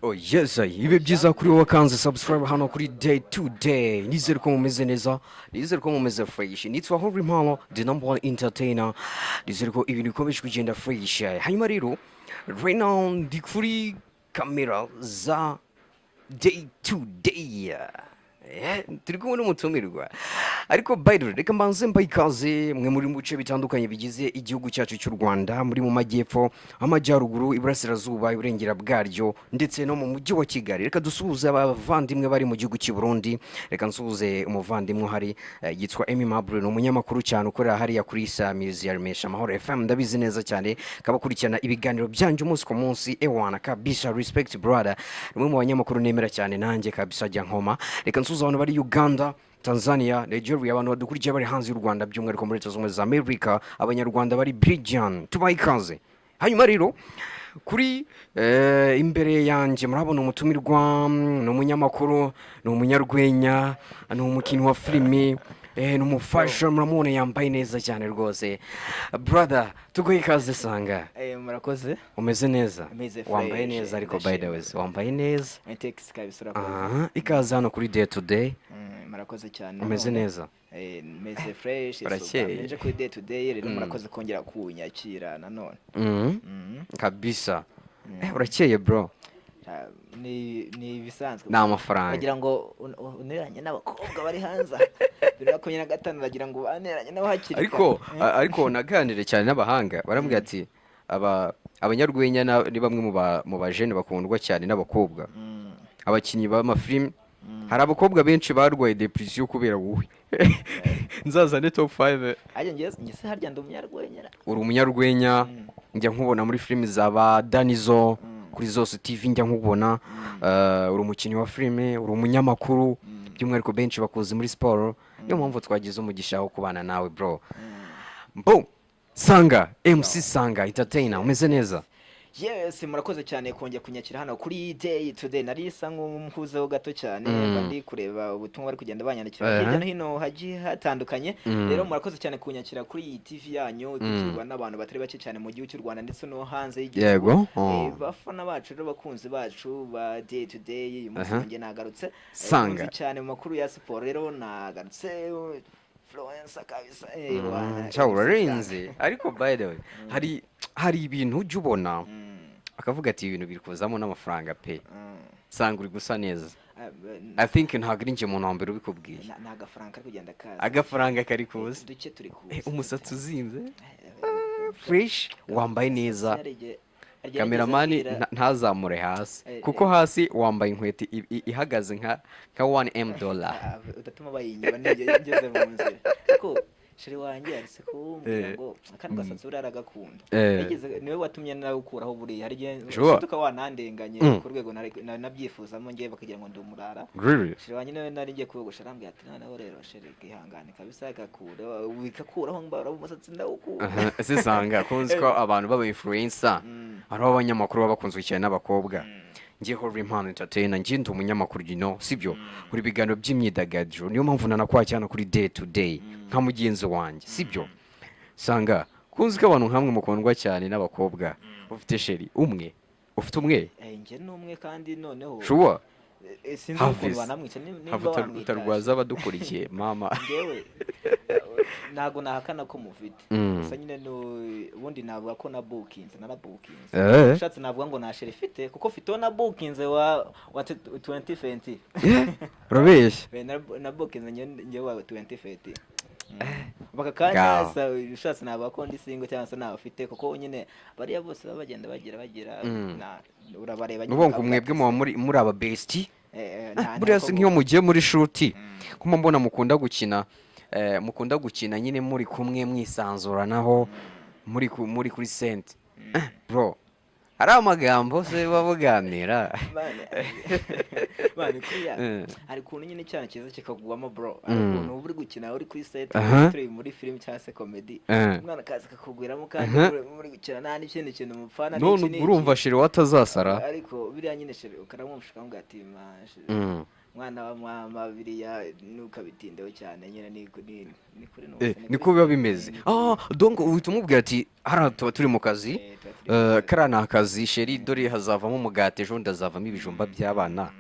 Oh yes, ibe byiza kuri wowe kanze subscribe hano kuri Day to Day. Nizere ko mumeze neza, nizere ko mumeze fresh. Nitwa Henry Mpano, the number one entertainer. Nizere ko ibintu bikomeje kugenda fresh. Hanyuma rero, right now ndi kuri kamera za Day to Day. Turi kumwe n'umutumirwa, ariko by the way, reka mbanze mbahe ikaze mwe muri mu bice bitandukanye bigize igihugu cyacu cy'u Rwanda, muri mu majyepfo, amajyaruguru, iburasirazuba, iburengera bwaryo, ndetse no mu mujyi wa Kigali. Reka dusuhuze abavandimwe bari mu gihugu cy'i Burundi. Reka nsuhuze umuvandimwe uhari, yitwa Emmy Mabure, ni umunyamakuru cyane ukorera hariya kuri Samizi ya Remesha Amahoro FM. Ndabizi neza cyane kabakurikirana ibiganiro byanjye umunsi ku munsi. Ewana kabisa, respect brother, ni umwe mu banyamakuru nemera cyane nanjye kabisa, ajya nkoma. Reka nsuhuze abantu bari Uganda, Tanzania, Nigeria, abantu badukurikiye bari hanze y'u Rwanda, by'umwihariko muri Leta Zunze Ubumwe za Amerika, Abanyarwanda bari Belgium, tubahe ikaze. Hanyuma rero kuri imbere yanjye murabona umutumirwa, ni umunyamakuru, ni umunyarwenya, ni umukinnyi wa filimi, ni umufasha. Muramubona yambaye neza cyane rwose. Brother, tuguhe ikaze, Sanga. Murakoze. Umeze neza? Meze Wambaye fresh, neza ariko, by the way. Ndashima. Wambaye neza. Thanks kabisa, urakoze. Aha, ikaze hano kuri Day to Day. Murakoze cyane. Umeze None. neza? Meze fresh. Urakeye. Nje kuri Day to Day rero, murakoze kongera kunyakira nanone. Kabisa. Urakeye bro. Ah, ni ibisanzwe. Ni amafaranga. Bagira ngo uneranye n'abakobwa bari hanze aha. 2025, bagira ngo baneranye nabo hakiri Ariko kare. Ariko naganire cyane n'abahanga, barambwira ati aba abanyarwenya ni bamwe mu bajene bakundwa cyane n'abakobwa, abakinnyi b'amafilimi. Hari abakobwa benshi barwaye depression kubera wowe. Nzazane top 5. Ajya njye se harya ndi umunyarwenya? Uri umunyarwenya, njya nkubona muri filimi za ba Danizo, kuri Zose TV njya nkubona. Uri umukinnyi wa filime, uri umunyamakuru, by'umwihariko benshi bakuzi muri siporo. Niyo mpamvu twagize umugisha wo kubana nawe bro. Mbo Sanga MC, Sanga Entertainer, umeze neza? Yes, murakoze cyane kongera kunyakira hano kuri Day to Day. Nari isa nk'umuhuzeho gato cyane, mba ndi kureba ubutumwa bari kugenda banyandikira hirya no hino hagiye hatandukanye. Rero murakoze cyane kunyakira kuri iyi TV yanyu ikurikirwa n'abantu batari bake cyane mu gihugu cy'u Rwanda ndetse no hanze y'igihugu. Bafana bacu rero, bakunzi bacu ba Day to Day, uyu munsi nongeye nagarutse. Sanga. Munzi cyane mu makuru ya siporo, rero nagarutse influencer kabisa, Cya MC urarenze. Sanga. Ariko by the way, hari ibintu ujya ubona akavuga ati ibintu biri kuzamo n'amafaranga pe. Sanga, uri gusa neza. Ah, I think ntabwo ari njye muntu wa mbere ubikubwiye. Ni agafaranga kari kugenda kaza. Agafaranga kari kuza. Duke turi kuza. Umusatsi uzinze fresh, wambaye neza. Hari igihe Kameramani nigeze mbwira- ntazamure hasi, kuko hasi wambaye inkweto ihagaze nka 1M dollar. Ah, udatuma bayinyiba ngeze mu nzira, ariko chérie wanjye arise kumbwira ngo akandi gasatsi buriya aragakunda. Niwe watumye nawukuraho buriya. Hari igihe ushiduka wanandenganye ku rwego nabyifuzamo ngewe, bakagira ngo ndi umurara. Really? Chérie wanjye niwe nari ngiye kuyogosha, arambwira ati noneho rero chérie, ihangane kabisa, gakure wikakuraho, mbara umusatsi ndawukura. Aha, ese Sanga, kunzi ko abantu b'aba influencer, abantu b'abanyamakuru baba bakunzwe cyane n'abakobwa? Njye Holy Impano Entertainer, njye ndi umunyamakuru, sibyo? Buri biganiro by'imyidagaduro, niyo mpamvu nanakwakira hano kuri Day to Day nka mugenzi wanjye, sibyo? Sanga, kunzi ko abantu nkamwe mukundwa cyane n'abakobwa, ufite chérie umwe? Ufite umwe? Njye ni umwe kandi noneho Sure? Sinzi ukuntu Havis. banamwica nimba Have wamwitaje. utarwaza abadukurikiye mama. Njyewe ntabwo nahakana ko mufite, gusa nyine ubundi navuga ko nabukinze, narabukinze. Ushatse navuga ngo nta chérie ifite, kuko mfite uwo nabukinze wa 2020. Urabeshya. Nabukinze njyewe wa 2020 baka kanya. Ngaho. Ushatse navuga ko ndi single cyangwa se ntawe ufite, kuko nyine bariya bose baba bagenda bagira urabareba Ni ukuvuga ngo ukavuga mwebwe ati muba muri aba bestie? Nta Buriya se ko nk'iyo mugiye muri shoot, kuma mbona mukunda gukina, mukunda gukina nyine muri kumwe, mwisanzuranaho, muri kuri set, bro, hari amagambo se baba muganira? Man, kuriya hari ukuntu nyine icyana cyiza kikagwamo bro, hari ukuntu uba uri gukina, uri kuri set, turi muri film cyangwa se comedy, umwana akaza kakugwiramo kandi muri gukina nta n'ikindi kintu mupfana None n'iki n'iki. ubwo urumva chérie watazasara? Ariko biriya nyine chérie ukaramwumva ukamubwira ati man chérie, Mwana wa mama, biriya ntukabitindeho cyane nyine, ni kuri Eh, nusa, ni niko kuri biba bimeze. ni Ah, donc uhita umubwira ati: "Hariya tuba turi mu kazi." Tuba turi mu kazi. Kariya ni akazi, chéri, dore hazavamo umugati, ejo bundi hazavamo ibijumba by'abana,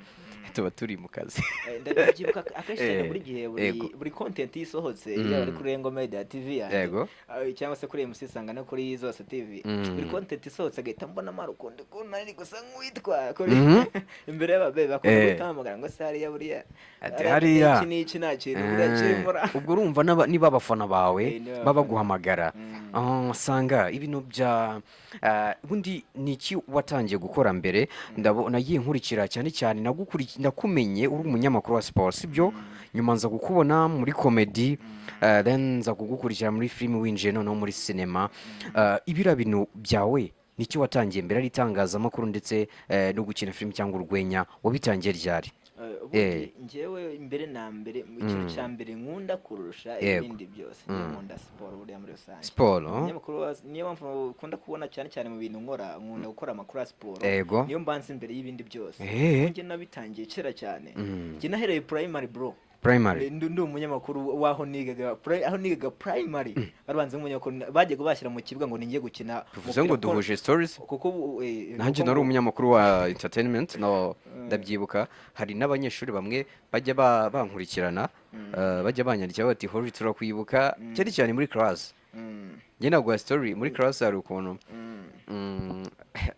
tuba turi mu kazi. Ndabyibuka akenshi cyane, buri gihe, buri buri content isohotse, yaba ari kuri Rengo Media TV yanjye, cyangwa se kuri MC Sanga no kuri zose TV, buri content isohotse agahita mbona amara ukundi kuntu nari gusa nk'uwitwa kuri imbere y'ababyeyi, bakunda guhita bahamagara ngo: "Se hariya buriya Ati hariya hariya. iki n'iki, nta kintu buriya kirimo ra?" Ubwo urumva niba abafana bawe Niba baba abafana. baguhamagara. Ah, sanga ibintu bya ubundi ni iki watangiye gukora mbere? Ndabona nagiye nkurikira cyane cyane, nakumenye uri umunyamakuru wa siporo, sibyo? Nyuma nza kukubona muri comedy, then nza kugukurikira muri filime, winjiye noneho muri sinema. Ibiriya bintu byawe, ni iki watangiye mbere, ari itangazamakuru ndetse no gukina filime cyangwa urwenya, wabitangiye ryari? Ubundi njyewe mbere na mbere, mu kintu cya mbere nkunda kurusha ibindi byose, njye nkunda siporo buriya muri rusange. Siporo. Umunyamakuru niyo mpamvu ukunda kubona cyane cyane mu bintu nkora, nkunda gukora amakuru ya siporo. Niyo mbanza imbere y'ibindi byose. Njye nabitangiye kera cyane. Njye nahereye primary, bro. Primary. Ndi umunyamakuru w'aho nigaga, aho nigaga primary bari banze nk'umunyamakuru, bajyaga bashyira mu kibuga ngo ninjye gukina Bivuze ngo umupira, duhuje stories. Kuko ubu, Nanjye kuko nari umunyamakuru wa entertainment, no ndabyibuka, hari n'abanyeshuri bamwe bajya bankurikirana, bajya banyandikira bati: "Hori, turakwibuka," cyane cyane muri class. Njye naguha story muri class, hari ukuntu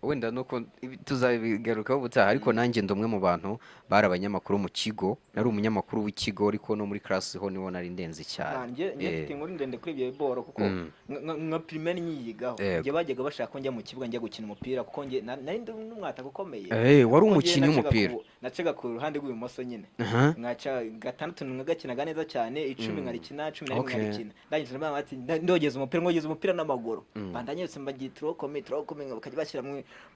wenda nuko tuzabigarukaho ubutaha, ariko nanjye ndi umwe mu bantu bari abanyamakuru mu kigo, nari umunyamakuru w'ikigo, ariko no muri class ho niho nari ndenze cyane. Njye mfite inkuru ndende kuri ibyo biboro, kuko nka primaire nyiyigaho, njye bajyaga bashaka ko njya mu kibuga, njya gukina umupira, kuko njye nari ndi n'umwataka ukomeye. Wari Kuko njye umukinnyi w'umupira. Nacaga ku ruhande rw'ibumoso nyine. Nkaca gatandatu nkagakinaga neza cyane, 10 nkarikina, 11 nkarikina. Ndangije ndavuga ati: "Ndogeza umupira, ngogeza umupira n'amaguru." Bandanyutse mbagiye turokome turokome, bakajya bashyira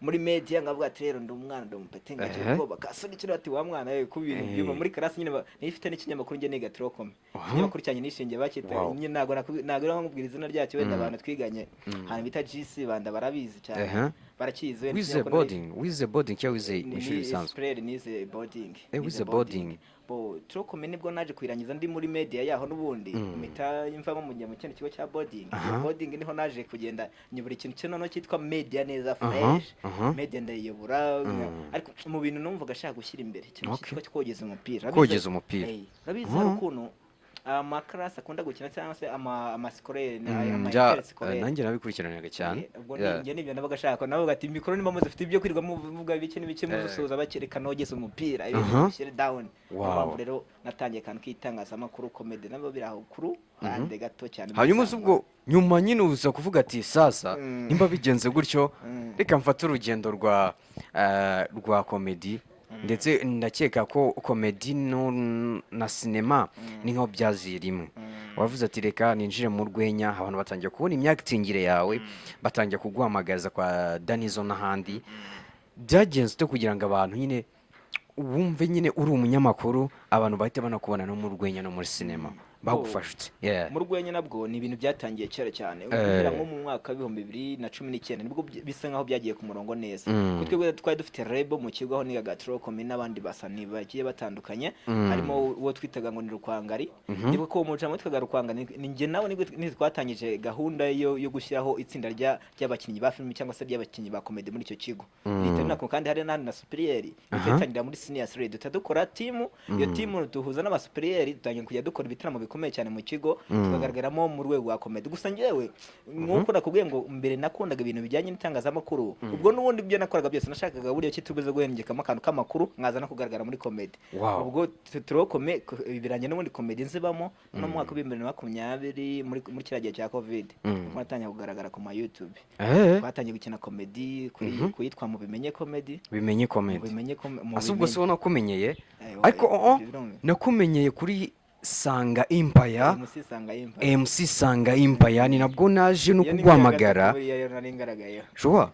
muri media, nkavuga ati: "Rero ndi umwana, ndi umupeti," ngagira ubwoba kasunikira ati: "Wa mwana we, ku bintu byuma muri class nyine." Nifite n'ikinyamakuru njye niga turokome, ikinyamakuru cyanjye nishingiye bakita nyine, ntabwo rero nkubwira izina ryacyo, wenda abantu twiganye ahantu bita GC banda barabizi cyane, barakizi wenda. Wize Ikinyamakuru boarding, wize boarding cyangwa wize mu ishuri ni risanzwe? Sprere, nize boarding. Nize Wize boarding. Bo turokome nibwo naje kuyirangiza ndi muri media yaho n'ubundi, mpita mvamo mujya mu kindi kigo cya boarding. Iyo boarding niho naje kugenda nyobora ikintu cyo noneho cyitwa media neza, fresh. Media ndayiyobora, ariko mu bintu numvaga ashaka gushyira imbere ikintu cyitwa kogeza umupira. Kogeza umupira. Urabizi hari ukuntu amakarasi akunda gukina cyangwa se amasikorere, ama interscolaire. Nanjye nabikurikiranaga cyane. Ubwo njye nibyo nabaga ashaka, navuga ati: "Mikoro niba muzifite, ibyo kwirirwa muvuga ibiki n'ibiki, muzusuhuza bakereka, nogeze umupira, ibintu bishyire down." Niyo mpamvu rero natangiye akantu k'itangazamakuru, comedy nabo biri aho kuru hande gato cyane. Hanyuma uzi ubwo nyuma nyine uza kuvuga ati: "Sasa nimba bigenze gutyo, reka mfate urugendo rwa comedy," ndetse ndakeka ko comedy no na sinema ni nkaho byaziye rimwe. Wavuze ati: "Reka ninjire mu rwenya." Abantu batangiye kubona imyakitingire yawe, batangiye kuguhamagaza kwa Danizo n'ahandi. Byagenze ute kugira ngo abantu nyine wumve nyine uri umunyamakuru, abantu bahite banakubona no mu rwenya no muri sinema? Bagufasha ute? Yeah. Mu rwenya nabwo ni ibintu byatangiye kera cyane, guhera nko mu mwaka wa 2019 nibwo bisa nkaho byagiye ku murongo neza, kuko twebwe twari dufite label mu kigo aho nigaga Trocom n'abandi basani bagiye batandukanye, harimo uwo twitaga ngo ni Rukwangari. Ndibuka ko uwo mujama witwaga Rukwangari ni njye nawe nibwo ni twatangije gahunda yo gushyiraho itsinda ry'abakinnyi ba filime cyangwa se ry'abakinnyi ba comedy muri icyo kigo. Rihita rinako, kandi hari n'ahandi na supérieur rihita ritangira muri senior three, duhita dukora team. Iyo team duhuza n'abasupérieur, dutangira kujya dukora ibitaramo bikomeye cyane mu kigo, tukagaragaramo mu rwego rwa comedy. Gusa njyewe nk'uko nakubwiye ngo mbere nakundaga ibintu bijyanye n'itangazamakuru, ubwo n'ubundi ibyo nakoraga byose nashakaga buryo ki tubuze guhengekamo akantu k'amakuru, nkaza no kugaragara muri comedy. Ubwo turokome birangiye n'ubundi comedy nzibamo no mu mwaka wa 2020, muri kiriya gihe cya COVID, nibwo natangiye kugaragara ku ma YouTube. Twatangiye gukina comedy kuri kuyitwa Mubimenye Comedy. Bimenye Comedy. Mubimenye Ase ubwo Mubimenye. si wowe nakumenyeye? Ariko oh, Ibyo birumvikana. nakumenyeye kuri Sanga Empire. MC Sanga Empire. MC Sanga Empire, ni nabwo naje no Iyo ni kuguhamagara. gatatu buriya yo nari ngaragayeho. Sure.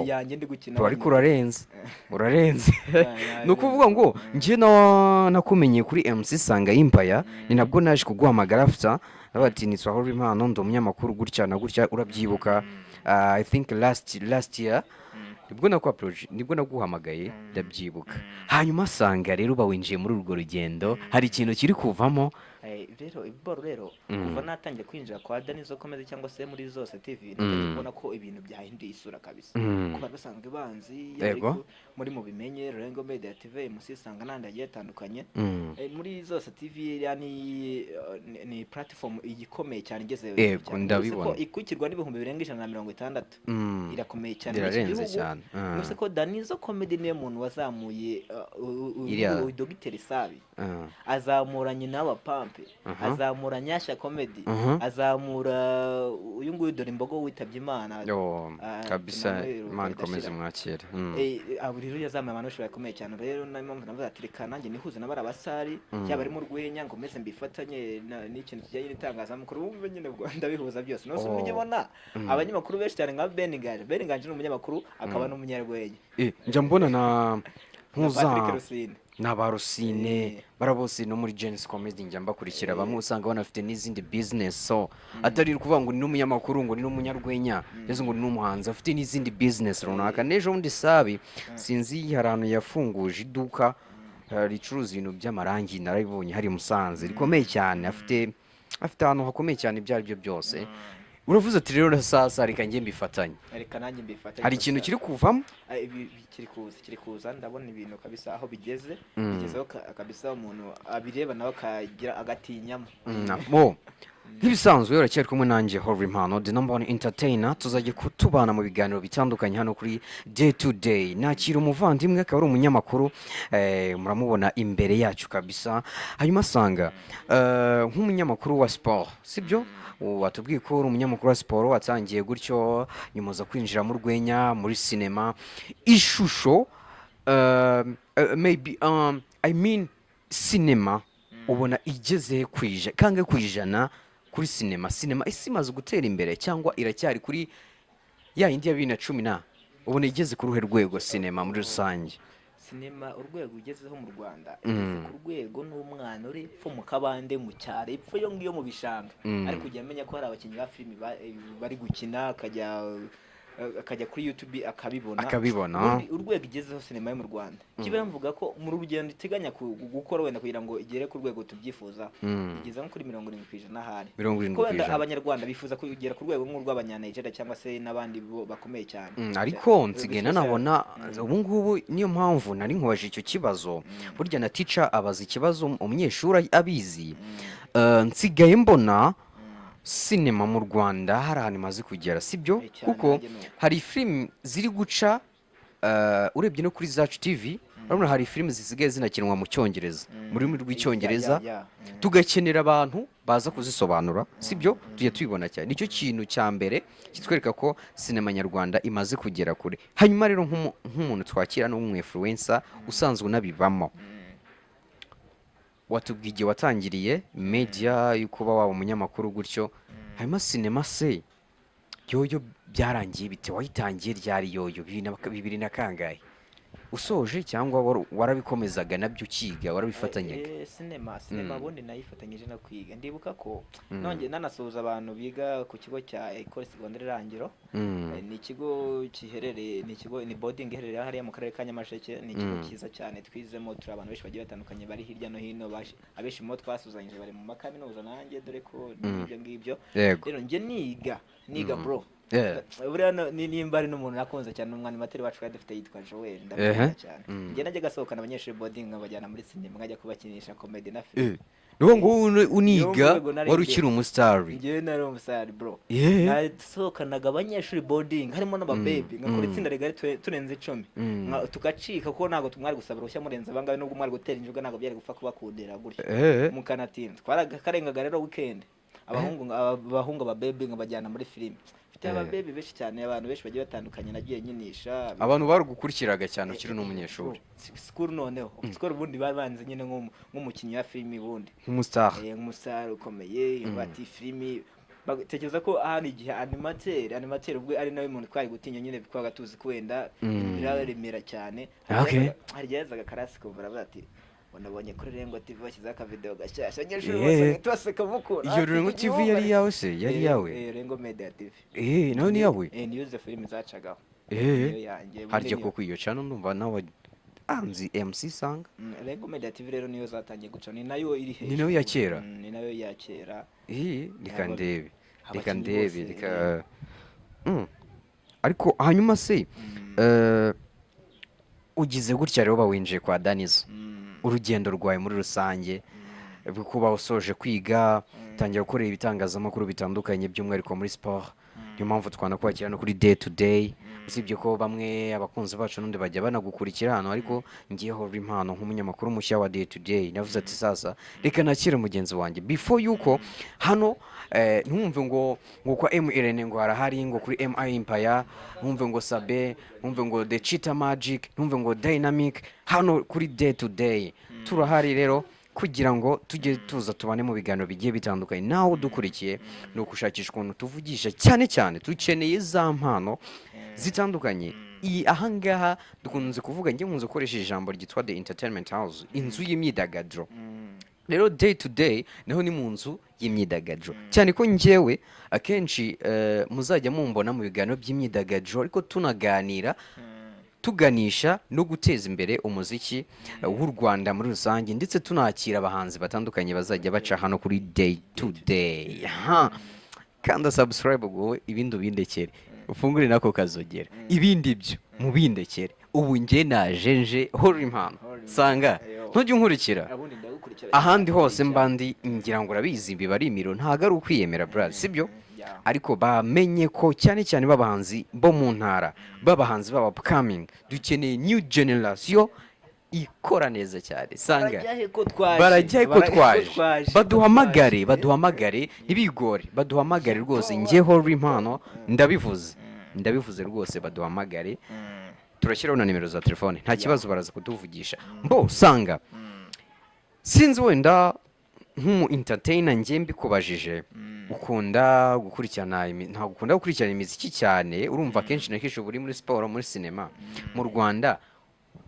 Yanjye ndi gukina. Ariko urarenze, urarenze. Ya, Ni ukuvuga ngo njye nakumenye kuri MC Sanga Empire, ni nabwo naje kuguhamagara after, bati: "Nitwa Hori Impano, ndi umunyamakuru gutya na gutya." Urabyibuka? I think last year. Nibwo naku nibwo naguhamagaye, ndabyibuka. Hanyuma asanga rero uba winjiye muri urwo rugendo, hari ikintu kiri kuvamo. Rero ibiboro rero, kuva natangiye kwinjira kwa Danizo Comedy cyangwa se muri Zose TV, natangiye kubona ko ibintu byahinduye isura kabisa. Ku bari basanzwe banzi, yaba ariko muri Mubimenye, Rengo Media TV, MC Sanga n'andi agiye atandukanye. Muri Zose TV iriya ni platform igikomeye cyane igeze cyane. Ndabibona. Uretse ko ikurikirwa n'ibihumbi birenga 160. Irakomeye cyane muri iki Birarenze gihugu. cyane. Uretse ko Danizo Comedy niwe muntu wazamuye Dogiteri Sabi, azamura nyina wa Pampe, azamura Nyashya Comedy, azamura uyu nguyu dore imbogo witabye Imana. Yo, kabisa. Tunamwiruka Imana ikomeze idashira. mwakire. Abo rero yazamuye abantu benshi bakomeye cyane. Rero niyo mpamvu navuze ati reka nanjye nihuze na bariya basari, yaba ari mu rwenya, ngo meze mbifatanye n'ikintu kijyanye n'itangazamakuru, wumve nyine ubwo ndabihuza byose. Nose ujye ubona abanyamakuru benshi cyane nka Ben Nganji. Ben Nganji ni umunyamakuru akaba n'umunyarwenya. Njya mbona na Na ntuza Patrick Rusine. Na ba Rusine, bara bose no muri Genesis Comedy njya mbakurikira. Bamwe usanga banafite n'izindi business, so atari ukuvuga ngo ni n'umunyamakuru, ngo ni n'umunyarwenya, ndetse ngo ni n'umuhanzi, afite n'izindi business runaka. N'ejo bundi Sabi, sinzi, hari ahantu yafunguje iduka ricuruza ibintu by'amarangi, narabibonye hari i Musanze, rikomeye cyane. Afite ahantu hakomeye cyane. Ibyo ari byo byose, uravuze ati rero sasa reka njye mbifatanye. Reka nanjye mbifatanye Hari ikintu kabisa. kiri kuvamo. Ibi kiri kuza, ndabona ibintu kabisa aho bigeze, bigezeho kabisa umuntu abireba nawe akagira agatinyamo. Bo nk'ibisanzwe uracyari kumwe nanjye Holy Impano, the number one entertainer. Tuzajya tubana mu biganiro bitandukanye hano kuri Day to Day. Nakira umuvandimwe akaba ari umunyamakuru, muramubona imbere yacu kabisa. Hanyuma asanga nk'umunyamakuru wa siporo, sibyo? Watubwiye ko uri umunyamakuru wa siporo, watangiye gutyo, nyuma uza kwinjira mu rwenya, muri sinema, ishusho, maybe I mean sinema ubona igeze kangahe ku ijana kuri sinema? Sinema ese imaze gutera imbere cyangwa iracyari kuri ya yindi ya 2010 na? Ubona igeze ku ruhe rwego sinema muri rusange? Sinema urwego ugezeho mu Rwanda, igeze ku rwego n'umwana uri epfo mu kabande, mu cyaro epfo yo ngiyo mu bishanga, ariko ujya amenya ko hari abakinnyi ba filimi bari gukina, akajya kuri YouTube akabibona. Akabibona. Ubundi urwego igezeho sinema yo mu Rwanda, kiba mvuga ko mu rugendo iteganya gukora wenda kugira ngo igere ku rwego tubyifuza, igeze nko kuri 70% ahari. 70 Ko ku wenda ijana. Abanyarwanda bifuza kugera ku rwego nk'urw'Abanyanigeria cyangwa se n'abandi bo bakomeye cyane. Ariko nsigaye Especially- nanabona ubu ngubu, niyo mpamvu nari nkubaje icyo kibazo. Burya na teacher abaza ikibazo umunyeshuri abizi. Nsigaye mbona sinema mu Rwanda hari ahantu imaze kugera, sibyo? Cyane, Kuko nanjye ni uko. hari filimi ziri guca, urebye no kuri Zacu TV, urabona hari filimi zisigaye zinakinwa mu Cyongereza, mu rurimi rw'Icyongereza, tugakenera abantu baza kuzisobanura, sibyo? Tujya tubibona cyane. Nicyo kintu cya mbere kitwereka ko sinema nyarwanda imaze kugera kure. Hanyuma rero nk'umuntu twakira n'umu influencer usanzwe unabibamo, watubwiye igihe watangiriye media yo kuba waba umunyamakuru gutyo. Hanyuma sinema se yoyo byarangiye bite? Wayitangiye ryari yoyo? Bibiri na kangahe usoje, cyangwa warabikomezaga nabyo ukiga, warabifatanyaga? Sinema ubundi nayifatanyije no kwiga. Ndibuka ko nongeye nanasuhuza abantu biga ku kigo cya Ecole Secondaire Rangiro. Ni ikigo giherereye, ni ikigo, ni boarding iherereye hariya mu karere ka Nyamasheke. Ni ikigo cyiza cyane twizemo, turi abantu benshi bagiye batandukanye bari hirya no hino. Abenshi mu bo twasuzanyije bari mu makaminuza, nanjye dore ko n'ibyo ngibyo. Rero njye niga bro, buriya nimba ari n'umuntu nakunze cyane, umwanimateri wacu twari dufite yitwa Joel, ndamukunda cyane. Njye najyaga asohokana abanyeshuri boarding, nkabajyana muri sinema, nkajya kubakinisha comedy na film. Ni ukuvuga ngo wowe uniga Niyo rwego nari wari ndi. ukiri umusitari. Njyewe nari umusitari bro. Nasohokanaga abanyeshuri boarding, harimo n'ababebi, ngakora itsinda rigari turenze 10. Tugacika kuko ntabwo mwari gusaba uruhushya murenze abangabe, nubwo mwari gutera injuga ntabwo byari gupfa kubakundira gutyo. Mukanatinda twarakarengaga rero weekend, abahungu ababebi nkabajyana muri filime. Mfite ababebi benshi cyane, abantu benshi bagiye batandukanye nagiye nyinisha. Abantu barugukurikiraga cyane ukiri n'umunyeshuri. School noneho, school ubundi bari banze nyine nk'umukinnyi wa filime ubundi. Nk'umusitari. Nk'umusitari ukomeye. Bati filimi tekereza ko hano igihe animateur ubwe ari nawe muntu twari gutinya nyine, twabaga tuzi ko wenda biraremera cyane. Hari igihe yazaga karasi kumva aravuga ati ngo nabonye kuri Rengo TV bashyizeho akavideo gashyashya, abanyeshuri bose bagahita baseka mukura. Iyo Rengo TV yari iyawe se? Yari iyawe? Rengo Media TV. Nawe ni iyawe? Niyo izo filimi zacagaho. Niyo yanjye, ubundi Harya niyo- koko iyo channel ndumva nawe nzi MC Sanga. Rengo Media TV rero niyo zatangiye guca, ni nayo iri hejuru. Ni nayo ya kera? Ni nayo ya kera. Reka ndebe, reka Abakinnyi ndebe. bose, Reka. Ariko hanyuma se, ugize gutya rero bawinjiye kwa Danizo, urugendo rwawe muri rusange, kuba usoje kwiga, utangira gukorera ibitangazamakuru bitandukanye, by'umwihariko muri siporo, niyo mpamvu twanakwakira no kuri Day to Day. Usibye ko bamwe abakunzi bacu n'undi bajya banagukurikira hano, ariko ngiyeho impano nk'umunyamakuru mushya wa Day to Day, navuze ati: "Sasa reka nakire mugenzi wanjye." Before yuko hano, ntumve ngo kwa MRN ngo harahari, ngo kuri MI Empire, ntumve ngo Sabe, ntumve ngo The Cheetah Magic, ntumve ngo Dynamic. Hano kuri Day to Day turahari rero kugira ngo tujye tuza tubane mu biganiro bigiye bitandukanye. Nawe udukurikiye, ni ugushakisha ukuntu tuvugisha, cyane cyane dukeneye za mpano zitandukanye. Iyi ahangaha dukunze kuvuga, njye nkunze gukoresha ijambo ryitwa The Entertainment House, inzu y'imyidagaduro. Rero Day to Day naho ni mu nzu y'imyidagaduro, cyane ko njyewe akenshi muzajya mumbona mu biganiro by'imyidagaduro, ariko tunaganira tuganisha no guteza imbere umuziki w'u Rwanda muri rusange, ndetse tunakira abahanzi batandukanye bazajya baca hano kuri Day to Day. Ha. Kanda subscribe wowe, ibindi ubindekere, ufungure nako kazogera, ibindi byo mubindekere. Ubu njye naje nje hora impano sanga ntujya unkurikira. Ubundi ndagukurikira. Ahandi hose mba ndi, ngira ngo urabizi, biba ari imiro, ntabwo ari ukwiyemera brother, sibyo? Yeah. Ariko bamenye ko cyane cyane b'abahanzi bo mu ntara, b'abahanzi b'aba upcoming, dukeneye new generation ikora neza cyane, sanga. Barajya he ko twaje? Barajya he ko Barajya twaje? Twaje? Baduhamagare, baduhamagare, ntibigore, baduhamagare rwose. Njye hora impano ndabivuze, ndabivuze rwose, baduhamagare. Turashyiraho na nimero za telefone, nta kibazo, baraza kutuvugisha. Mbo usanga sinzi wenda nk'umu entertainer, njye mbikubajije, ukunda gukurikirana ntabwo ukunda gukurikirana imiziki cyane, urumva akenshi na kenshi uba uri muri siporo, muri sinema. Mu Rwanda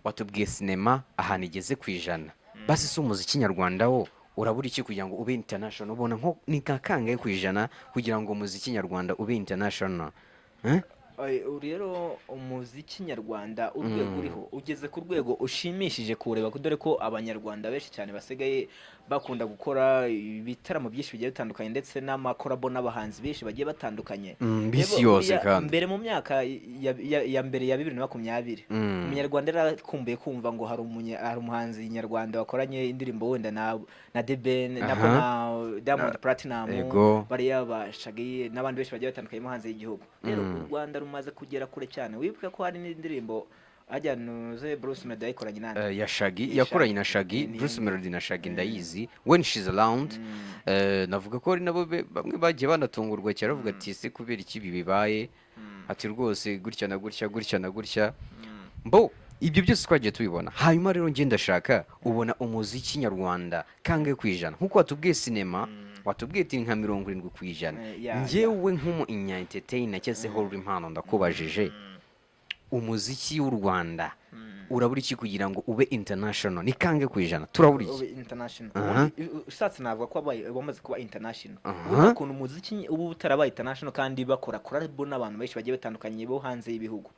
watubwiye sinema ahantu igeze ku 100, basi si umuziki nyarwanda wo urabura iki kugira ngo ube international? Ubona nko ni nka kangahe ku ijana kugira ngo umuziki nyarwanda ube international? Eh? Ay, ubu rero umuziki nyarwanda urwego uriho ugeze ku rwego ushimishije kuwureba, dore ko abanyarwanda benshi cyane basigaye bakunda gukora ibitaramo byinshi bigiye bitandukanye, ndetse n'amakorabo n'abahanzi benshi bagiye batandukanye. B'isi Rero yose buriya kandi. Mbere mu myaka ya mbere ya 2020, umunyarwanda yarakumbuye kumva ngo hari umuhanzi nyarwanda wakoranye indirimbo wenda na The Ben, nako na Diamond Platnumz, bariya ba Shaggy n'abandi benshi bagiye batandukanye mo hanze y'igihugu. Rero u Rwanda rumaze kugera kure cyane. Wibuke ko hari n'indirimbo ajya nuze Bruce Melody yayikoranye nande? Ya Shaggy. Shaggy. Yakoranye na Shaggy. Bruce Melody na Shaggy ndayizi, When She's Around. Navuga ko ari nabo bamwe bagiye banatungurwa cyane, bavuga ati: "Ese kubera iki ibi bibaye?" Ati: "Rwose gutya na gutya, gutya na gutya." Mbo ibyo byose twagiye tubibona. Hanyuma rero njye ndashaka, ubona umuziki nyarwanda kangahe ku ijana? Nk'uko watubwiye sinema, watubwiye ati nka 70%. Njyewe nk'umu entertainer cyangwa se hora impano, ndakubajije: umuziki w'u Rwanda urabura iki kugira ngo ube international? Ni kangahe ku ijana? Turabura iki? Ube international. Aha. Ubundi, ushatse navuga ko wamaze kuba international. Aha. Ubundi ukuntu umuziki uba utarabaye international kandi bakora collab n'abantu benshi bagiye batandukanye bo hanze y'ibihugu,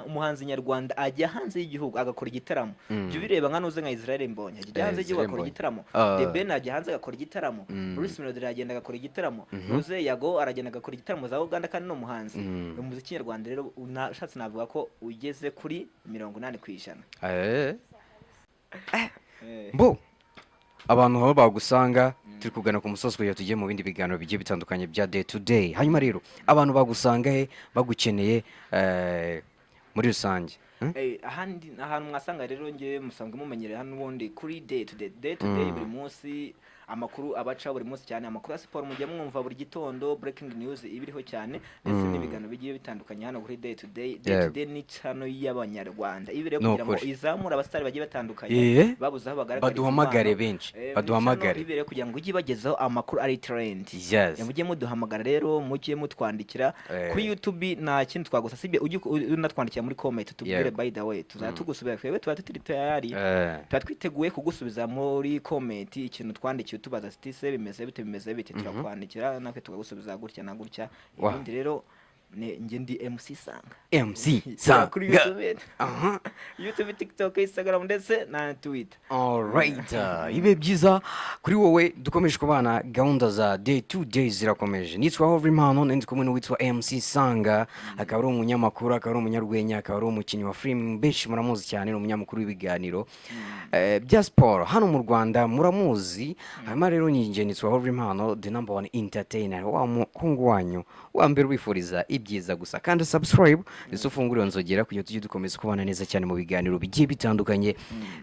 umuhanzi nyarwanda ajya hanze y'igihugu agakora igitaramo. Jya ubireba nka nuze nka Israel Mbonyi ajya hanze y'igihugu Israel agakora Mbonyi. igitaramo, The Ben ajya hanze agakora igitaramo, Bruce Melody aragenda agakora igitaramo, nuze Yago aragenda agakora igitaramo za Uganda kandi ni umuhanzi. Umuziki nyarwanda rero ushatse navuga ko ugeze kuri 80%. Mbo abantu aho bagusanga, turi kugana ku musozi kugira tujye mu bindi biganiro bigiye bitandukanye bya Day to Day. Hanyuma rero abantu bagusanga he bagukeneye, muri rusange? Hmm? Ahandi ahantu mwasanga rero, ngewe musanzwe mumenyereye hano ubundi kuri Day to Day, Day to Day buri munsi amakuru abaca buri munsi, cyane amakuru ya siporo mujya mwumva buri gitondo, breaking news iba iriho cyane, ndetse n'ibiganiro bigiye bitandukanye hano kuri Day to Day. Day to Day ni channel y'abanyarwanda iba rero Ni kugira ngo ukuri. izamure abasitari bagiye batandukanye babuze aho bagaragariza Baduhamagare impano. benshi, Ni baduhamagare. channel ibereye kugira ngo ujye ibagezaho amakuru ari trend. Mujye muduhamagara rero, mujye mutwandikira kuri YouTube, nta kindi twagusa sibye ujye unatwandikira muri comment tubwire. By the way, tuzajya tugusubira, twebwe tuba tutiri tayari, tuba twiteguye kugusubiza muri comment ikintu twandikiye utubaza ati: "Se bimeze bite, bimeze bite?" Turakwandikira natwe tukagusubiza gutya na gutya. Ibindi rero Njye ndi MC Sanga. MC Kuri Sanga. YouTube, YouTube, TikTok, Instagram ndetse na Twitter. Alright, ibe byiza kuri wowe. Dukomeje kubana, gahunda za Day to Day zirakomeje. Nitwa Hovri Impano, ndi kumwe n'uwitwa MC Sanga, akaba ari umunyamakuru, akaba ari umunyarwenya, akaba ari umukinnyi wa film, benshi muramuzi cyane. Ni umunyamakuru w'ibiganiro bya siporo hano mu Rwanda, muramuzi. Hanyuma rero njye nitwa Hovri Impano, the number one entertainer, wa muhungu wanyu wa mbere wifuriza ibyiza gusa. Kandi subscribe ndetse ufungure iyo nzogera kugira tujye dukomeza kubana neza cyane mu biganiro bigiye bitandukanye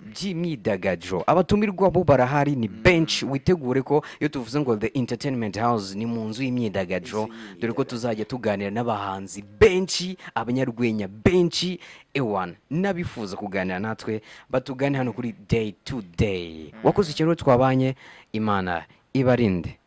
by'imyidagaduro. Abatumirwa bo barahari, ni benshi. Witegure ko iyo tuvuze ngo The Entertainment House, ni mu nzu y'imyidagaduro, dore ko tuzajya tuganira n'abahanzi benshi, abanyarwenya benshi, ewana n'abifuza kuganira natwe batugane hano kuri Day to Day. Wakoze ikintu twabanye, Imana ibarinde.